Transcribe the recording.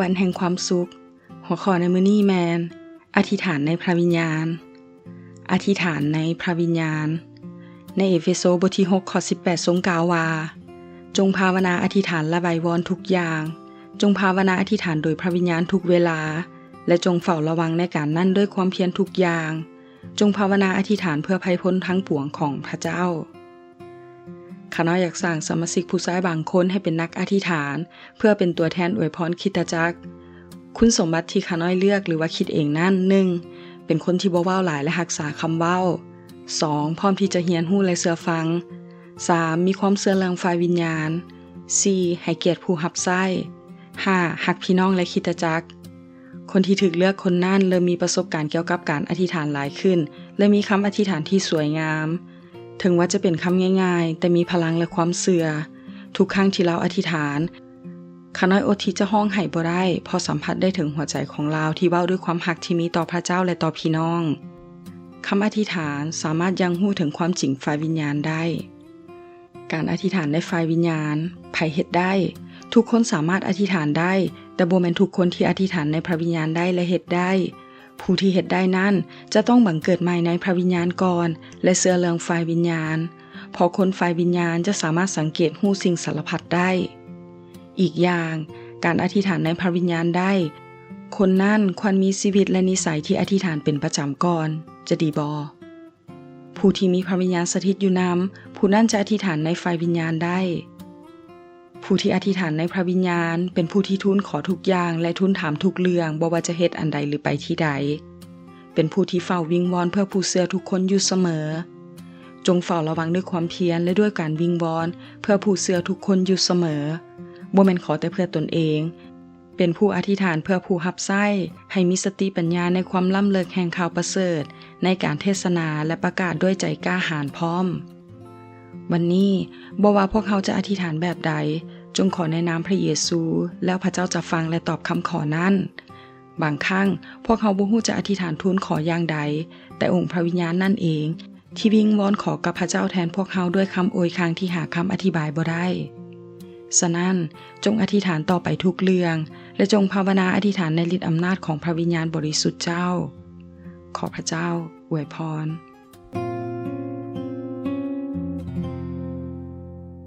ອັນແຫ່ງຄວາມສຸກ. ຫົວຂໍ້ໃນມື້ນີ້ແມ່ນ ອະທິຖານໃນພະວິນຍານ. ອະທິຖານໃນພະວິນຍານ. ໃນເອເຟໂຊບົດທີຫົກ ຂໍ້ສິບແປດ ຊົງກ່າວວ່າ, ຈົ່ງພາວະນາອະທິຖານ ແລະ ໄຫວ້ວອນທຸກຢ່າງ. ຈົ່ງພາວະນາອະທິຖານໂດຍພະວິນຍານທຸກເວລາ ແລະ ຈົ່ງເຝົ້າລະວັງໃນການນັ້ນດ້ວຍຄວາມພຽນທຸກຢ່າງ. ຈົ່ງພາວະນາອະທິຖານເພື່ອໄພພົ້ນທັງປວງຂອງພະເຈົ້າ. ຂ້ານ້ອຍຢາກສ້າງສະມາຊິກຜູ້ຊາຍບາງຄົນໃຫ້ເປັນນັກອະທິຖານ ເພື່ອເປັນຕົວແທນອວຍພອນຄຣິສຕະຈັກ. ຄຸນສົມບັດທີ່ຂ້ານ້ອຍເລືອກ ຫຼື ວ່າຄິດເອງນັ້ນ, ໜຶ່ງ ເປັນຄົນທີ່ບໍ່ເວົ້າຫຼາຍ ແລະ ຮັກສາຄຳເວົ້າ. ສອງ ພ້ອມທີ່ຈະຮຽນຮູ້ ແລະ ເຊື່ອຟັງ. ສາມ ມີຄວາມເຊື່ອເລື່ອງຝ່າຍວິນຍານ. ສີ່ ໃຫ້ກຽດຜູ້ຮັບໃຊ້. ຫ້າ ຮັກພີ່ນ້ອງ ແລະ ຄຣິສຕະຈັກ. ຄົນທີ່ຖືກເລືອກຄົນນັ້ນເລີ່ມມີປະສົບການກ່ຽວກັບການອະທິຖານຫຼາຍຂຶ້ນ ແລະ ມີຄຳອະທິຖານທີ່ສວຍງາມ. ເຖິງວ່າຈະເປັນຄຳງ່າຍໆ, ແຕ່ມີພະລັງ ແລະ ຄວາມເຊື່ອ. ທຸກຄັ້ງທີ່ລາວອະທິຖານ, ຂ້ານ້ອຍອົດທີ່ຈະຮ້ອງໄຫ້ບໍ່ໄດ້, ເພາະສຳຜັດໄດ້ເຖິງຫົວໃຈຂອງລາວທີ່ເວົ້າດ້ວຍຄວາມຮັກທີ່ມີຕໍ່ພະເຈົ້າ ແລະ ຕໍ່ພີ່ນ້ອງ. ຄຳອະທິຖານສາມາດຢ່າງຮູ້ເຖິງຄວາມຈິງຝ່າຍວິນຍານໄດ້. ການອະທິຖານໃນຝ່າຍວິນຍານ, ໃຜເຮັດໄດ້? ທຸກຄົນສາມາດອະທິຖານໄດ້, ແຕ່ບໍ່ແມ່ນທຸກຄົນທີ່ອະທິຖານໃນພະວິນຍານໄດ້ ແລະ ເຮັດໄດ້. ຜູ້ທີ່ເຮັດໄດ້ນັ້ນ ຈະຕ້ອງບັງເກີດໃໝ່ໃນພະວິນຍານກ່ອນ ແລະ ເຊື່ອເລື່ອງຝ່າຍວິນຍານ, ເພາະຄົນຝ່າຍວິນຍານຈະສາມາດສັງເກດຮູ້ສິ່ງສາລະພັດໄດ້. ອີກຢ່າງ, ການອະທິຖານໃນພະວິນຍານໄດ້, ຄົນນັ້ນຄວນມີຊີວິດ ແລະ ນິໄສທີ່ອະທິຖານເປັນປະຈຳກ່ອນ, ຈະດີບໍ່? ຜູ້ທີ່ມີພະວິນຍານສະຖິດຢູ່ນຳ, ຜູ້ນັ້ນຈະອະທິຖານໃນຝ່າຍວິນຍານໄດ້. ຜູ້ທີ່ອະທິຖານໃນພະວິນຍານ ເປັນຜູ້ທີ່ທູນຂໍທຸກຢ່າງ ແລະ ທູນຖາມທຸກເລື່ອງ, ບໍ່ວ່າຈະເຮັດອັນໃດ ຫຼື ໄປທີ່ໃດ. ເປັນຜູ້ທີ່ເຝົ້າວິງວອນເພື່ອຜູ້ເຊື່ອທຸກຄົນຢູ່ສະເໝີ. ຈົ່ງເຝົ້າລະວັງດ້ວຍຄວາມພຽນ ແລະ ດ້ວຍການວິງວອນເພື່ອຜູ້ເຊື່ອທຸກຄົນຢູ່ສະເໝີ. ບໍ່ແມ່ນຂໍແຕ່ເພື່ອຕົນເອງ, ເປັນຜູ້ອະທິຖານເພື່ອຜູ້ຮັບໃຊ້, ໃຫ້ມີສະຕິປັນຍາໃນຄວາມລ້ຳເລິກແຫ່ງຂ່າວປະເສີດ, ໃນການເທດສະໜາ ແລະ ປະກາດດ້ວຍໃຈກ້າຫານພ້ອມ. ວັນນີ້, ບໍ່ວ່າພວກເຮົາຈະອະທິຖານແບບໃດ, ຈົ່ງຂໍໃນນາມພະເຢຊູ, ແລ້ວພະເຈົ້າຈະຟັງ ແລະ ຕອບຄຳຂໍນັ້ນ. ບາງຄັ້ງ, ພວກເຮົາບໍ່ຮູ້ຈະອະທິຖານທູນຂໍຢ່າງໃດ, ແຕ່ອົງພະວິນຍານນັ້ນເອງ ທີ່ວິງວອນຂໍກັບພະເຈົ້າແທນພວກເຮົາດ້ວຍຄຳໂອຍຄາງທີ່ຫາຄຳອະທິບາຍບໍ່ໄດ້. ສະນັ້ນ, ຈົ່ງອະທິຖານຕໍ່ໄປທຸກເລື່ອງ ແລະ ຈົ່ງພາວະນາອະທິຖານໃນລິດອຳນາດຂອງພະວິນຍານບໍລິສຸດເຈົ້າ. ຂໍພະເຈົ້າອວຍພອນ.